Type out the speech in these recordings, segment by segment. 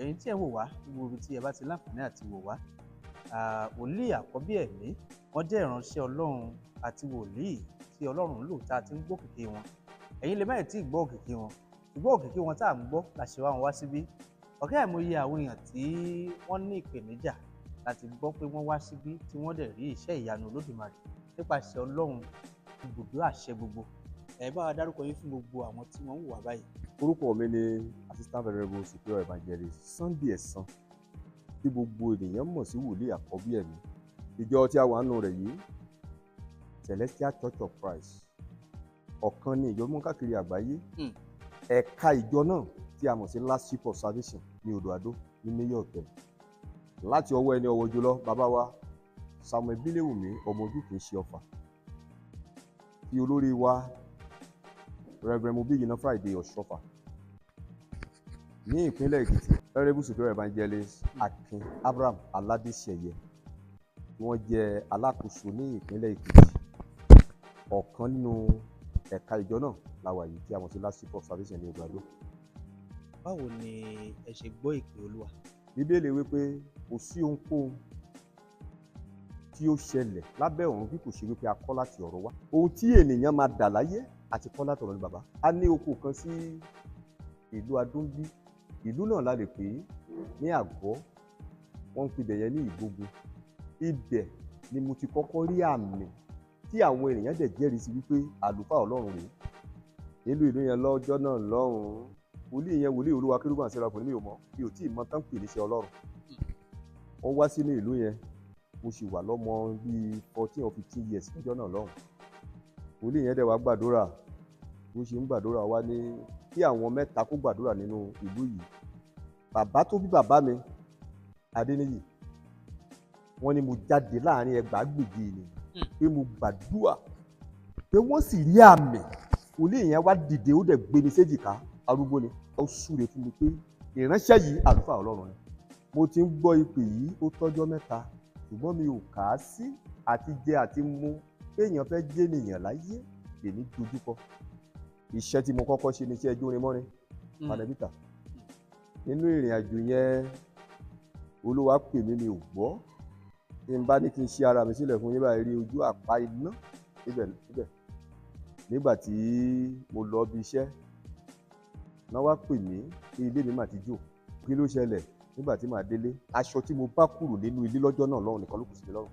Ẹ̀yin tí ẹ wò wá gbogbo ibi tí ẹ bá ti láǹfààní àti wò wá, wòlíì àkọ́bí ẹ̀mí, wọ́n jẹ́ ìránṣẹ́ Ọlọ́run àti wòlíì tí Ọlọ́run ń lò tá a ti ń gbọ́ òkìkí wọn. Ẹ̀yin lè má ì tí ì gbọ́ òkìkí wọn, ṣùgbọ́n òkìkí wọn tá à ń gbọ́ la ṣe wá wọn wá síbí. Ọ̀kẹ́ àìmọye àwọn èèyàn tí wọ́n ní ìpèníjà láti gbọ́ pé wọ́n wá síbí tí wọ́n dẹ̀ rí iṣẹ́ ìyanu Olódùmarè nípasẹ̀ Ọlọ́run ibùdó àṣẹ gbogbo. Ẹ bá wa dárúkọ yín fún gbogbo àwọn tí wọ́n ń wò wá báyìí. Orúkọ mi ni Assistant Venerable Superior Evangelist Sunday Ẹ̀sán, tí gbogbo ènìyàn mọ̀ sí wòlíì àkọ́bí ẹ̀mí. Ìjọ tí a wà nínú rẹ̀ yìí, Celestial Church of Christ, ọ̀kan ní ìjọ mọ́ káàkiri àgbáyé. Ẹ̀ka ìjọ náà tí a mọ̀ sí Last Ship of Salvation ní Odò Àdó ní Mayor Hotel, láti ọwọ́ ẹni ọ̀wọ̀ jùlọ bàbá wa Samuel Bíléwùmí ọmọ ojú kìí ṣe ọfà, tí olórí wa Reverend Mobiyina Friday Ọ̀ṣọ́fà ní ìpínlẹ̀ Èkìtì, Venerable Superior Evangelist Akin Abraham Aládéṣeyẹ tí wọ́n jẹ́ alákòóso ní ìpínlẹ̀ Èkìtì. Ọ̀kan nínú ẹ̀ka ìjọ náà la wà yìí tí a mọ̀ sí Last Ship of Salvation ní Odò Àdó. Báwo ni ẹ ṣe gbọ́ ìpè Olúwa? Bíbélì wípé kò sí ohunkóhun tí ó ṣẹlẹ̀ lábẹ́ ọ̀run bí kò ṣe wípé a kọ́ láti ọ̀run wá. Ohun tí ènìyàn máa dà láyé àti kọ́ láti ọ̀run ni bàbá. A ní oko kan sí ìlú Adóńbí, ìlú náà la lè pè é ní Àgọ́, wọ́n ń pè ibẹ̀ yẹn ní Ìgbógun. Ibẹ̀ ni mo ti kọ́kọ́ rí àmì tí àwọn ènìyàn dẹ̀ jẹ́rìí sí wípé àlùfáà Ọlọ́run rèé. Nílùú ìlú yẹn lọ́jọ́ náà lọ́hùn-ún, wòlíì yẹn, wòlíì Olúwa Kérúbù àti Séráfù ni, mi ò mọ̀, mi ò tí ì mọ tán pè níṣẹ́ Ọlọ́run. Wọ́n wá sínú ìlú yẹn, mo sì wà lọ́mọ bíi 14 or 15 years lọ́jọ́ náà lọ́hùn. Wòlíì yẹn dẹ̀ wá gbàdúrà. Bó ṣe ń gbàdúrà wá ní kí àwọn mẹ́ta kó gbàdúrà nínú ìlú yìí. Bàbá tó bí bàbá mi, Adéníyì, wọ́n ní mo jáde láàrin ẹgbàágbèje ènìyàn pé mo gbàdúrà, pé wọ́n sì rí àmì. Wòlíì yẹn wá dìde, ó dẹ̀ gbé mi séjìká, arúgbó ni, ó súre fún mi pé ìránṣẹ́ yìí, àlùfáà Ọlọ́run ni. Mo ti ń gbọ́ ìpè yìí ó tọ́jọ́ mẹ́ta, ṣùgbọ́n mi ò kà á sí. Àti jẹ àti mu kéèyàn fẹ́ jẹ́ ènìyàn láyé lèmi dojúkọ. Iṣẹ́ tí mo kọ́kọ́ ṣe ni iṣẹ́ ẹjọ́ mọ́rin panẹ́bítà. Nínú ìrìn àjò yẹn, Olúwa pè mí, mi ò gbọ́. Tí n bá ní kí n ṣí ara mi sílẹ̀ fún yín báyìí, rí ojú àpá iná níbẹ̀ níbẹ̀. Nígbà tí mo lọ bí iṣẹ́ náà, wá pè mí pé ilé mi mà ti jò. Kí ló ṣẹlẹ̀? Nígbà tí màá délé, aṣọ tí mo bá kúrò nínú ilé lọ́jọ́ náà lọ́hùn nìkan ló kù sí mi lọ́rùn.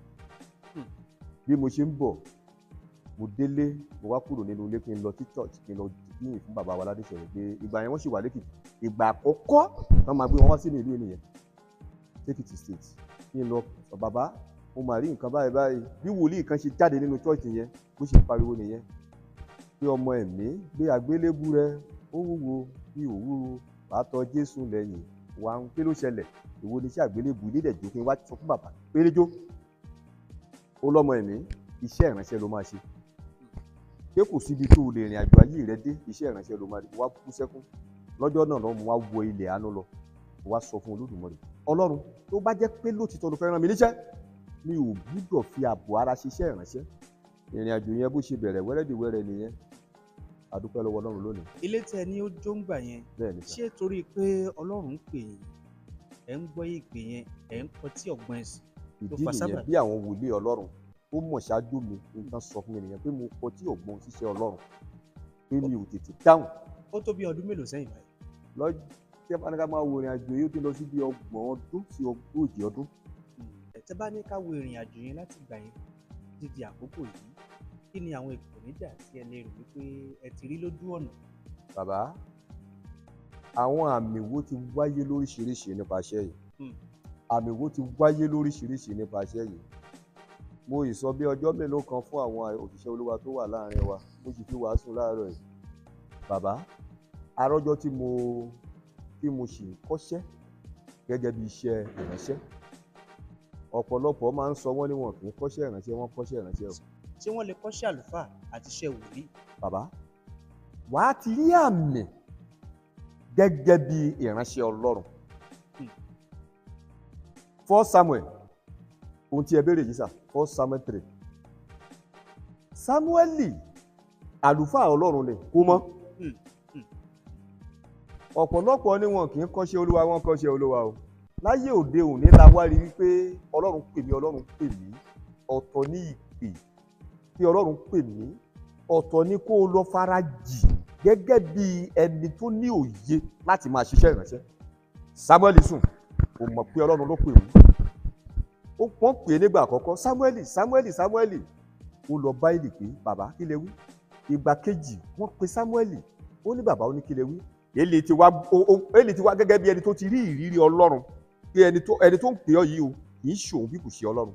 Bí mo ṣe ń bọ̀, mo délé, mo wá kúrò nínú ilé kí n lọ sí church, kí n lọ yíyìn fún bàbá wa Ládéṣẹ̀yẹ, pé ìgbà yẹn wọ́n sì wà lẹ́kìtì. Ìgbà àkọ́kọ́ tán máa gbé wọn wá sínú ìlú nìyẹn, Èkìtì State. Kí n lọ sọ, "Bàbá, mo mà rí nǹkan báyìí báyìí." Bí wòlíì kan ṣe jáde nínú church yẹn, bó ṣe pariwo nìyẹn pé, "Ọmọ ẹ̀mí, gbé àgbélébù rẹ, ó wúwo bí òwúwo, wàá tọ̀ Jésù lẹ́yìn wà ń." Kí ló ṣẹlẹ̀? Ìwo ni iṣẹ́ àgbélébù? Ilé dẹ̀ jó. Kí n wá sọ fún bàbá péréjó. Ó lọ́mọ ẹ̀mí, iṣẹ́ ìránṣẹ́ ló máa ṣe, pé kò síbi tó o lè rìn àjò ayé rẹ dé, iṣẹ́ ìránṣẹ́ ló máa rí. Wá bú sẹ́kún lọ́jọ́ náà lọ́mọ, wá wọ ilẹ̀ àánú lọ, wá sọ fún Olódùmarè Ọlọ́run, tó bá jẹ́ pé lótìtọ́ ló fẹ́ rán mi níṣẹ́, mi ò gbúdọ̀ fi ààbò ara ṣiṣẹ́ ìránṣẹ́. Ìrìn àjò yẹn, bó ṣe bẹ̀rẹ̀ wẹ́rẹ́dìwẹ́rẹ́ nìyẹn. A dúpẹ́ lọ́wọ́ Ọlọ́run lónìí. Ilé tẹ ní ó jó ń gbà yẹn? Bẹ́ẹ̀ ni sà. Ṣé torí pé Ọlọ́run ń pè yín, ẹ̀ ń gbọ́ ìpè yẹn, ẹ̀ ń kọtí ọ̀gbọ́n ẹ̀sìn ló Ìdí fa nìyẹn sábàbí? Bí àwọn wòlíì Ọlọ́run ó mọ̀ ṣáájú mi, nǹkan sọ fún mi nìyẹn pé mo kọtí ọ̀gbọ́n ṣiṣẹ́ Ọlọ́run, pé mi ò tètè dáhùn. Ó tó bí ọdún mélòó sẹ́yìn báyìí? Lọ́jọ́ tí a bá máa wo ìrìn àjò yìí, ó ti lọ sí bí 30 ọdún sí 40 ọdún. Tẹ́ bá ní ká wo ìrìn àjò yẹn láti ìgbà yẹn títí di àkókò yìí, kí ni àwọn ìpèníjà tí ẹ lè rò wípé ẹ ti rí lójú ọ̀nà? Bàbá, àwọn àmì wo ti wáyé lóríṣiríṣi nípa iṣẹ́ yìí. Àmì wo ti wáyé lóríṣiríṣi nípa iṣẹ́ yìí. Mo ì sọ bí ọjọ́ mélòó kan fún àwọn òṣìṣẹ́ Olúwa tó wà láàrin wa, mo sì fi wàásù láàárọ̀ yìí. Bàbá, arọ́jọ́ tí mo sì ń kọ́ṣẹ́ gẹ́gẹ́ bí iṣẹ́ ìránṣẹ́, ọ̀pọ̀lọpọ̀ máa ń sọ wọ́n ní wọn kì í kọ́ṣẹ́ ìránṣẹ́. Wọ́n kọ́ṣẹ́ ìránṣẹ́ o. Ṣé wọ́n lè kọ́ṣẹ́ àlùfáà àti iṣẹ́ wòlíì? Bàbá, wàá ti rí àmì gẹ́gẹ́ bí ìránṣẹ́ Ọlọ́run. First Samuel, ohun tí ẹ béèrè yìí sà, First Samuel 3, Samueli àlùfáà Ọlọ́run ni kó mọ́. Ọ̀pọ̀lọpọ̀ ni wọn kì í kọ́ṣẹ́ Olúwa, wọn kọ́ṣẹ́ Olúwa o. Láyé òde òní la wá rí wípé Ọlọ́run pè mí, Ọlọ́run pè mí, ọ̀tọ̀ ní ìpè tí Ọlọ́run pè mí, ọ̀tọ̀ ní kó o lọ fara jì gẹ́gẹ́ bí ẹni tó ní òye láti máa ṣiṣẹ́ ìránṣẹ́. Samuel sùn, kò mọ̀ pé Ọlọ́run ló pè òun. Ó pọ́n pè é nígbà àkọ́kọ́, Samuel, Samuel, Samuel. Ó lọ bá Élì pé bàbá kí lẹ wí. Ìgbà kejì wọ́n pe Samuel, ó ní bàbá, ó ní kí lẹ wí. Élì ti wá gẹ́gẹ́ bí ẹni tó ti rí ìrírí Ọlọ́run, pé ẹni tó ń pè ọ́ yìí o kì í ṣòun bí kò ṣe Ọlọ́run.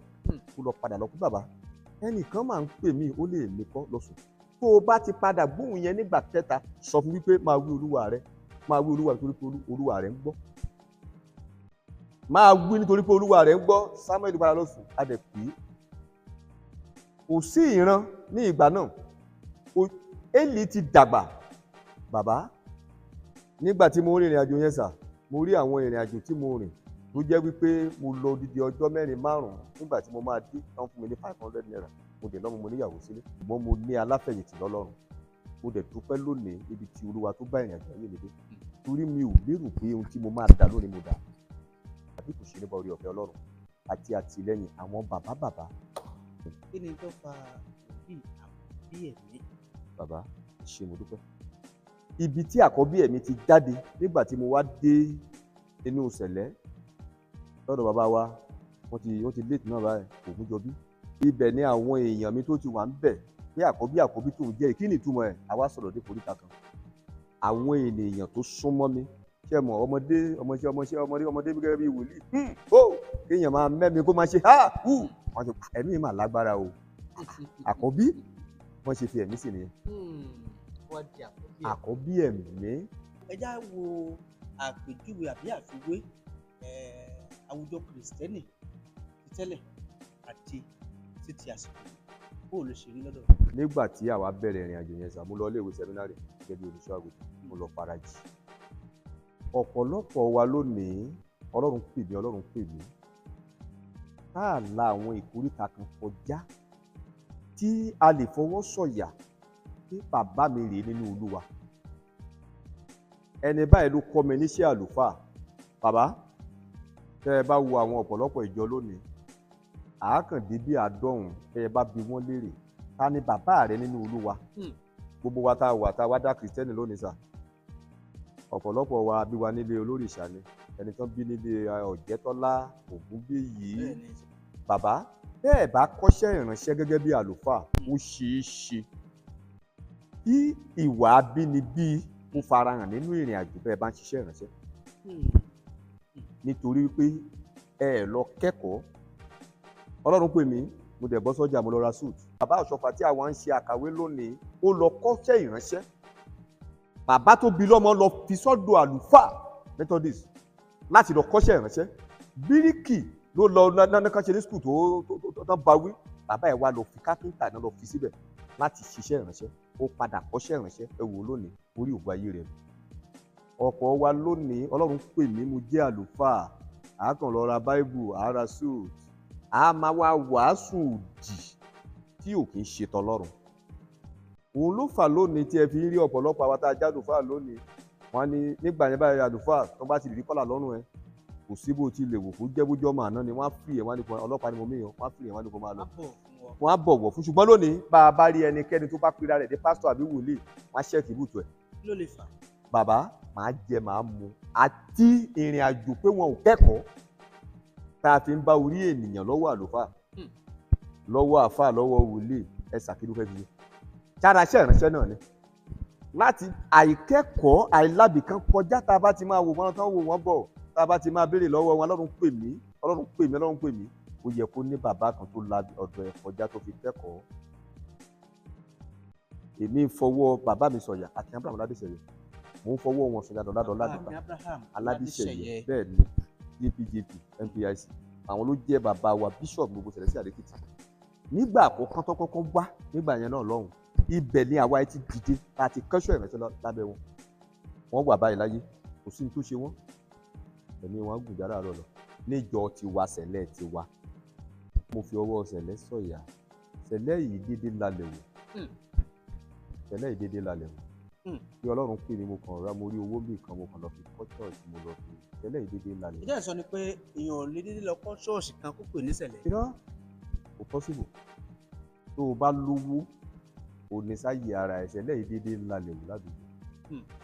Ó lọ padà lọ pé bàbá, ẹnìkan máa ń pè mí, ó lè mí kọ́ lọ sùn. Tó o bá ti padà gbóhùn yẹn nígbà kẹta, sọ fún wípé máa wí Olúwa rẹ, máa wí Olúwa nítorí pé Olúwa rẹ ń gbọ́. Máa wí nítorí pé Olúwa rẹ ń gbọ́. Samuel padà lọ sùn, a dẹ̀ pè é. Kò sí ìran ní ìgbà náà. Élì ti dàgbà. Bàbá, nígbà tí mo rìn ìrìn àjò yẹn sà, mo rí àwọn ìrìn àjò tí mo rìn tó jẹ́ wípé mo lọ odidi ọjọ́ mẹ́rin márùn-ún. Nígbà tí mo máa dé, wọ́n fún mi ní 500 naira. Mo dẹ̀ lọ́mọ, mo níyàwó sílé, ṣùgbọ́n mo ní aláfẹ̀yìntì lọ́lọ́run. Mo dẹ̀ dúpẹ́ lónìí níbi tí Olúwa tó bá ìrìn àjò ayé mi dé, torí mi ò lérò pé ohun tí mo máa dà lónìí mo dà, àbí kò ṣe nípa orí ọ̀fẹ́ Ọlọ́run àti àtìlẹ́yìn àwọn bàbá bàbá. Kí ni tó fa wòlíì àkọ́bí ẹ̀mí? Bàbá, ṣé mo dúpẹ́. Ibi tí àkọ́bí ẹ̀mí ti jáde nígbà tí mo wá dé inú sẹ̀lẹ́ lọ́dọ̀ bàbá wa, wọ́n ti léètì náà báyìí, Ògúnjọbí. Ibẹ̀ ni àwọn èèyàn mi tó ti wà ń bẹ̀ pé àkọ́bí àkọ́bí tó ń jẹ́, kí ni ìtumọ̀ ẹ̀? Àwa sọ̀rọ̀ dé koríta kan. Àwọn ènìyàn tó súnmọ́ mi, ṣé mọ̀, ọmọdé ọmọṣẹ́ ọmọṣẹ́ ọmọdé ọmọdé gẹ́gẹ́ bí wòlíì, ó kéèyàn máa mẹ́mi kó máa ṣe ha hù, wọ́n ti ẹ̀mí mà lágbára o. Àkọ́bí wọ́n ṣe fi ẹ̀mí sí nìyẹn. Àkọ́bí ẹ̀mí. Ẹ já wo àpèjúwe àbí àfiwé àwùjọ Kìrìsìtẹ́nì ti tẹ́lẹ̀ àti títí àsìkò bó ló ṣe rí lọ́dọ̀ rẹ̀. Nígbà tí àwa bẹ̀rẹ̀ ìrìn àjò yẹn sà, mo lọ iléèwé sẹ́mínárì gẹ́gẹ́ bí olùṣọ́ àgùntàn, mo lọ farajì. Ọ̀pọ̀lọpọ̀ wa lónìí, Ọlọ́run pè mí, Ọlọ́run pè mí, tá a la àwọn ìkóríta kan kọjá tí a lè fọwọ́ sọ̀yà pé bàbá mi rèé nínú Olúwa. Ẹni báyìí ló kọ́ mi níṣẹ́ àlùfáà. Bàbá, tẹ́ ẹ bá wo àwọn ọ̀pọ̀lọpọ̀ ìjọ lónìí, àákàndé bí àádọ́rùn-ún, tẹ́ ẹ bá bi wọ́n léèrè, ta ni bàbá rẹ nínú Olúwa? Gbogbo wa tá a wà tá a wá dá Kìrìsìtẹ́nì lónìí sà, ọ̀pọ̀lọpọ̀ wa bí wa nílé olórìṣà ni, ẹni tán bí nílé Ọ̀jẹ́tọ́lá, Ògúnbíyì. Bàbá, bẹ́ẹ̀ bá kọ́ṣẹ́ ìránṣẹ́ gẹ́gẹ́ bí àlùfáà, ó ṣeé ṣe kí ìwà abínibí kó farahàn nínú ìrìn àjò bẹ́ẹ̀ bá ń ṣiṣẹ́ ìránṣẹ́. Nítorí pé ẹ lọ kẹ́kọ̀ọ́. Ọlọ́run pè mí, mo dẹ̀ bọ́ sọ́jà, mo lọ ra suit. Bàbá Ọ̀ṣọ́fà tí àwọn ń ṣe àkàwé lónìí, ó lọ kọ́ṣẹ́ ìránṣẹ́. Bàbá tó bí lọ́mọ lọ fi sọ́dọ̀ àlùfáà Methodist láti lọ kọ́ṣẹ́ ìránṣẹ́. Bíríkì ló lọ náà ṣe ní skul tó tán bá wí. Bàbá ẹ̀ wá lọ fi kápẹ́ńtà náà lọ fi síbẹ̀ láti ṣiṣẹ́ ìránṣẹ́. Ó padà kọ́ṣẹ́ ìránṣẹ́. Ẹ wò lónìí, orí ògùn ayé rẹ̀. Ọ̀pọ̀ wa lónìí, Ọlọ́run pè mí, mo jẹ́ àlùfáà, a kàn lọ ra báíbù, a ra suit, a máa wá wàásù òdì tí ò kì í ṣe tọlọ́run. Òun ló fà lónìí tí ẹ fi ń rí ọ̀pọ̀lọpọ̀ àwọn tá a jẹ́ àlùfáà lónìí. Wọ́n á ní nígbà yẹn báyìí àlùfáà tó bá ti rí kọ́là lọ́rùn ẹ, kò sí bó ti lè wò kó jẹ́ bójú ọmọ àná ni wọ́n á fi ẹ̀ wọ́n á ní kó ọlọ́pàá ni mo míyàn, wọ́n á fi ẹ̀ wọ́n á ní kó máa lọ. Wọ́n á bọ̀wọ̀ fún. Ṣùgbọ́n lónìí bá a bá rí ẹnikẹ́ni tó bá pera rẹ̀ dé pásítọ̀ àbí wòlíì, wọ́n á ṣẹ́ẹ̀kì ibùtù ẹ̀. Kí ló lè fà? Bàbá, màá jẹ màá mu àti ìrìn àjò pé wọn ò kẹ́kọ̀ọ́ tá a fi ń bá orí ènìyàn lọ́wọ́ àlùfáà, lọ́wọ́ àfáà, lọ́wọ́ wòlíì, ẹ ṣàkíyèsí fẹ́ fi ṣe. Sára iṣẹ́ ìránṣẹ́ náà ni láti àìkẹ́kọ̀ọ́ àìlábìkan kọjá tá a bá ti máa wò wọ́n tán wò wọ́n bọ̀, tá a bá ti máa béèrè lọ́wọ́ wọn, Ọlọ́run pè mí, Ọlọ́run pè mí, Ọlọ́run pè mí. Ó yẹ kó ní bàbá kan tó la ọ̀dọ̀ ẹ̀ kọjá tó fi kẹ́kọ̀ọ́. Èmi ń fọwọ́ bàbá mi sọ̀yà àti Abraham Aládìsẹ̀yẹ, mò ń fọwọ́ wọn sọ̀yà dọ̀ládọ̀lá dọ̀lá Aládìsẹ̀yẹ, bẹ́ẹ̀ ni JPJP MPIC, àwọn ló jẹ́ bàbá wa bishop gbogbo Sẹ̀lẹ́sì Àdékìtì. Nígbà àkọ́kọ́ tó kọ́kọ́ wá nígbà yẹn náà lọ́hùn, ibẹ̀ ni àwa ti dìde láti kẹ́sọ̀ ìránṣẹ́ lábẹ́ wọn. Wọ́n wà báyìí láyé, kò sí ní tó ṣe wọ́n, ẹ̀mí wọn gùn jára lọ níjọ tiwa Sẹ̀lẹ̀ tiwa. Mo fi ọwọ́ Sẹ̀lẹ̀ sọ̀yà, Sẹ̀lẹ̀ yìí dédé lálẹ́ wò, Sẹ̀lẹ̀ yìí dédé lálẹ́ wò. Bí Ọlọ́run pè mí, mo kàn ra, mo rí owó mi kan, mo kàn lọ fi kọ́ church, mo lọ fi tẹ́lẹ̀ ìdédé ńlá ni. Ìjẹ́ ìsọ ni pé èèyàn ò lè dédé lọ kọ́ ṣọ́ọ̀ṣì kan kó pè ní Sẹ̀lẹ̀. Irọ́, kò possible. Tó o bá lówó, o ní sáyé ara ẹ̀. Sẹ̀lẹ̀ ìdédé ńlá lè wù ládùúgbò.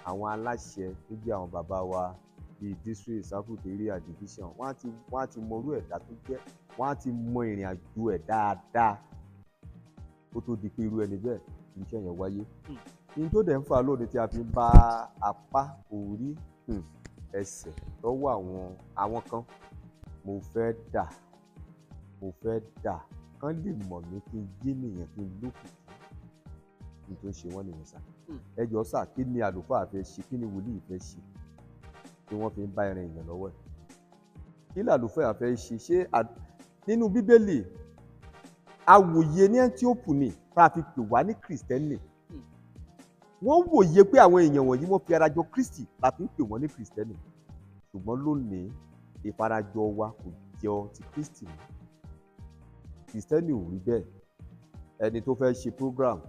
Àwọn aláṣẹ tó jẹ́ àwọn bàbá wa bíi district, circuit, area, division, wọ́n á ti mọ irú ẹ̀dá tó jẹ́, wọ́n á ti mọ ìrìn àjò ẹ̀ dáadáa kó tó di pé irú ẹni bẹ́ẹ̀ iṣẹ́ yẹn wáyé. Ní tó dẹ̀ ń fà lóde tí a fi ń bá apá, orí, ẹsẹ̀ lọ́wọ́ àwọn kan, mo fẹ́ dà, mo fẹ́ dà kán lè mọ̀ mí, kí n jẹ́ nìyẹn, kí n lókìkí. Ní tó ń ṣe wọ́n nìyẹn sá. Ẹ jọ̀ọ́ sà, kí ni àlùfáà fẹ́ ṣe? Kí ni wòlíì fẹ́ ṣe tí wọ́n fi ń bá ẹran èèyàn lọ́wọ́ ẹ̀? Kí làlùfáà fẹ́ ṣe? Ṣé nínú Bíbélì, awòye ní Ẹ́tíópù ni tá a fi pè wá ní Kìrìsìtẹ́nì. Wọ́n wòye pé àwọn èèyàn wọ̀nyí, wọ́n fi ara jọ Kristi, la fi ń pè wọ́n ní Kìrìsìtẹ́nì. Ṣùgbọ́n lónìí, ìfarajọ wa kò jọ ti Kristi mọ́. Kìrìsìtẹ́nì ò rí bẹ́ẹ̀. Ẹni tó fẹ́ ṣe program,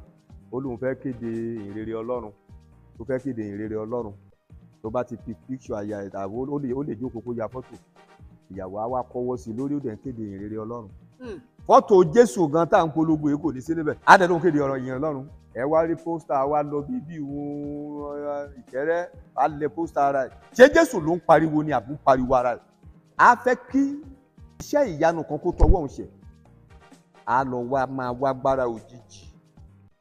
ó lóun fẹ́ kéde ìhìnrere Ọlọ́run, tó fẹ́ kéde ìhìnrere Ọlọ́run, tó bá ti fi picture aya ẹ̀ tàbí ó lè jókòó kó ya fọ́tò ìyàwó, á wá kọ́wọ́ sí i lórí, ó dẹ̀ ń kéde ìhìnrere Ọlọ́run. Fọ́tò Jésù gan tá à ń polongo yìí kò ní sí níbẹ̀. Á dẹ̀ ló ń kéde ọ̀rọ̀ ìyìn Ọlọ́run. Ẹ wá rí poster wa lọ bíbí ìwọ̀n Ìkẹrẹ́, á lẹ poster ara ẹ̀. Ṣé Jésù ló ń pariwo ni àbí ń pariwo ara ẹ̀? Á fẹ́ kí iṣẹ́ ìyanu kan kó tọwọ́ òun ṣe, á lọ wá máa wá gbára òjijì.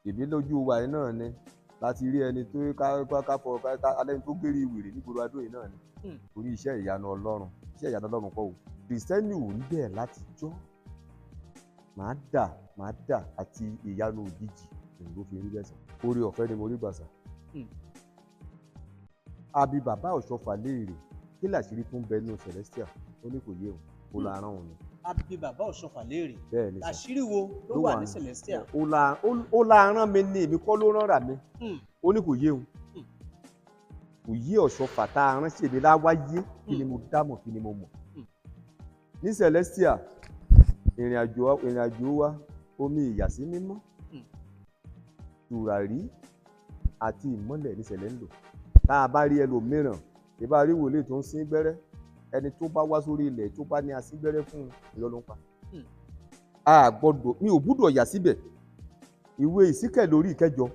Èmi lójú wa yìí náà ni láti rí ẹni tó ká ká fọ ká alẹ́ni tó géré wèrè nígboro adó yìí náà ni. Torí iṣẹ́ ìyanu Ọlọ́run, iṣẹ́ ìyanu Ọlọ́run kọ́ o. Kìrìsìtẹ́nì ò rí bẹ́ẹ̀ láti jọ́. Màá dà, màá dà àti ìyanu òjijì, òun ló fi rí bẹ́ẹ̀ sàn. Oore ọ̀fẹ́ ni mo rí gbà sà. Àbí bàbá Ọ̀ṣọ́fà léèrè, kí làṣírí tó ń bẹ nínú Celestial? Ó ní kò yé òun, ó la rán òun ni. A bi bàbá Ọ̀ṣọ́fà léèrè. Bẹ́ẹ̀ ni sà. Àṣírí wo ló wà ní Celestial? Ó la rán mi ní, èmi kọ́ ló rán rà mí. Ó ní kò yé òun. Kò yé Ọ̀ṣọ́fà tá a rán ṣèmi láwáyé. Kí ni mo dámọ̀? Kí ni mo mọ̀? Ní Celestial, ìrìn àjò wa, omi ìyàsí mímọ́, tùràrí àti ìmọ́lẹ̀ ní Sẹ̀lẹ̀ ń lò. Tá a bá rí ẹlòmíràn, ìbá rí wòlíì tó ń sín gbẹ́rẹ́, ẹni tó bá wá sórí ilẹ̀ tó bá ní asíngbẹ́rẹ́ fún un, irọ́ ló ń pa. A gbọ́dọ̀, mi ò gbúdọ̀ yà síbẹ̀. Ìwé Ìsíkẹ̀ lórí 8,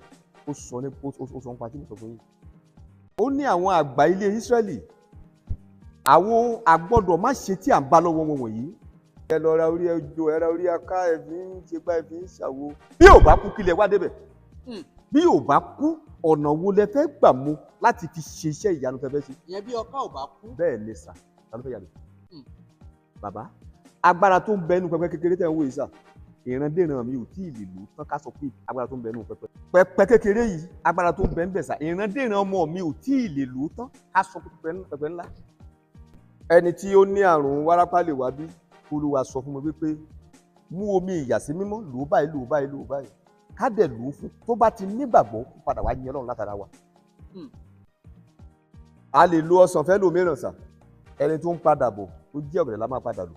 ó sọ ní ó sọ nípa tí mo sọ fún yín. Ó ní àwọn àgbà ilé Ísírẹ́lì, àwọn àgbọ́dọ̀ má ṣe tí à ń bá lọ́wọ́ wọn wọ̀nyí. Ẹ lọ ra orí ẹjọ́, ẹ ra orí aká, ẹ fi ń ṣe gbá, ẹ fi ń ṣàwo. Bí ò bá kú, kílẹ̀ wá débẹ̀? Bí ò bá kú, ọ̀nà wo lẹ fẹ́ gbà mú láti fi ṣe iṣẹ́ ìyanu tẹ́ fẹ́ ṣe? Ìyẹn bí ọká ò bá kú. Bẹ́ẹ̀ ni sà, ta ló fẹ́ yàgò? Bàbá, agbára tó ń bẹ nínú pẹpẹ kékeré tẹ̀ ń wò yìí sà, ìrandéran mi ò tí ì lè lò tán. Ká sọ pé agbára tó ń bẹ nínú pẹpẹ kékeré yìí, agbára tó ń bẹ ń bẹ sà, ìrandéran ọmọ mi ò tí ì lè lò tán. Ká sọ pé pẹpẹ ńlá. Ẹni tí ó ní àrùn wárápá lè wá bí. Olúwa sọ fún mi wípé mú omi ìyàsí mímọ́, lò ó báyìí, lò ó báyìí, lò ó báyìí, ká dẹ̀ lò ó fún tó bá ti nígbàgbọ́, kó padà wá yìn Ọlọ́run látara wa. A lè lo ọsàn fẹ́ lòmíràn sà, ẹni tó ń padà bọ̀, ó jẹ́ ọ̀gẹ̀dẹ̀ la máa padà lò.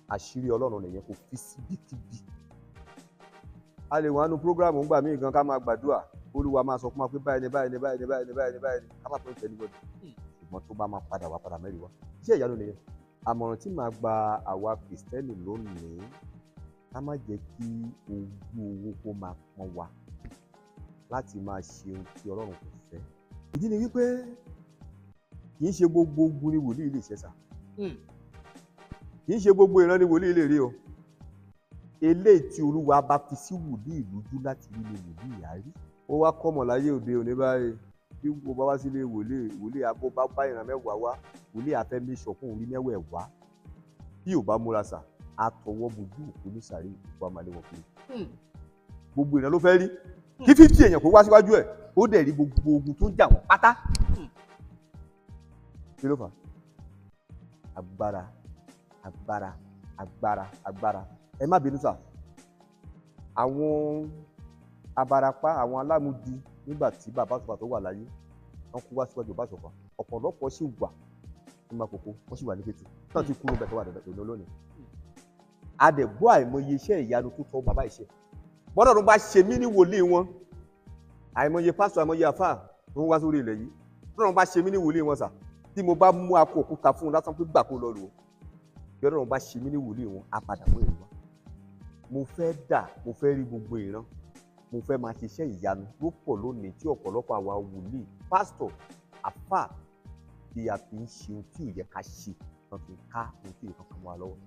Àṣírí Ọlọ́run nìyẹn, kò fi síbikíbi. A lè wà nínú program ńgbà míì gan, ká máa gbàdúrà, Olúwa máa sọ fún wa pé báyìí ni, báyìí ni, báyìí ni, báyìí ni, báyìí ni, báyìí ni, ká má pín ìfẹ́ níbọ̀dì. Ṣùgbọ́n tó bá máa padà wá, padà mẹ́rin wá, iṣẹ́ ìyanu nìyẹn. Àmọ̀ràn tí màá gba àwa Kìrìsìtẹ́nì lónìí, ká má jẹ́ kí owó owó kó máa pọ́n wa láti máa ṣe ohun tí Ọlọ́run kò fẹ́. Ìdí ni wípé kì í ṣe gbogbo ogun ni wòlíì lè ṣe sà. Kì í ṣe gbogbo ìran ni wòlíì lè rí o. Eléyìí tí Olúwa bá fi sí wòlíì lójú láti rí ni wòlíì á rí. Ó wá kọ́mọ̀ láyé òde òní báyìí, bí wo bá wá sílé wòlíì, wòlíì abó bá bá ìran 10 wá, wòlíì afẹ́ mi sọ fún orí mẹ́wàá wá. Bí ò bá múra sà, á tọwọ́ bojú òkú ní sàárè, òkú àmàlẹ́ wọn kiri. Gbogbo ìran ló fẹ́ rí. Kí 50 èèyàn kó wá síwájú ẹ̀, ó dẹ̀ rí gbogbo ogun tó ń jà wọ́n pátá. Kí ló fà á? Agbára, agbára, agbára, agbára. Ẹ má bínú sà, àwọn abarapá, àwọn alámùdí, nígbà tí bàbá Ọ̀ṣọ́fà tó wà láyé, wọ́n kú wá síwájú bàbá Ọ̀ṣọ́fà. Ọ̀pọ̀lọpọ̀ sì wà ní Makoko, wọ́n sì wà ní Kétu náà ti kúrò bẹ́ẹ̀ tó wà dọ̀dọ̀ lónìí. A dẹ̀ gbọ́ àìmọye iṣẹ́ ìyanu tó tọ́ bàbá ìṣe. Bọ́dọ̀ tó bá ṣe mí ní wòlíì wọn, Àìmọye pásítọ̀, àìmọye àfáà tó ń wá sórí ilẹ̀ yìí, tọ́lọ́run bá ṣe mí ní wòlíì wọn sà, tí mo bá mú akọ òkúta fún un lásán pé gbà kó lọ lò ó, bí Ọlọ́run bá ṣe mí ní wòlíì wọn, á padà mú èrè wá. Mo fẹ́ dà, mo fẹ́ rí gbogbo ìran, mo fẹ́ máa ṣiṣẹ́ ìyanu ló pọ̀ lónìí tí ọ̀pọ̀lọpọ̀ àwa wòlíì, pásítọ̀, àfáà tí a fi ń ṣe ohun tí ò yẹ ká ṣe, wọ́n fi ká ohun tí ò yẹ ká mọ́ wa lọ́wọ́.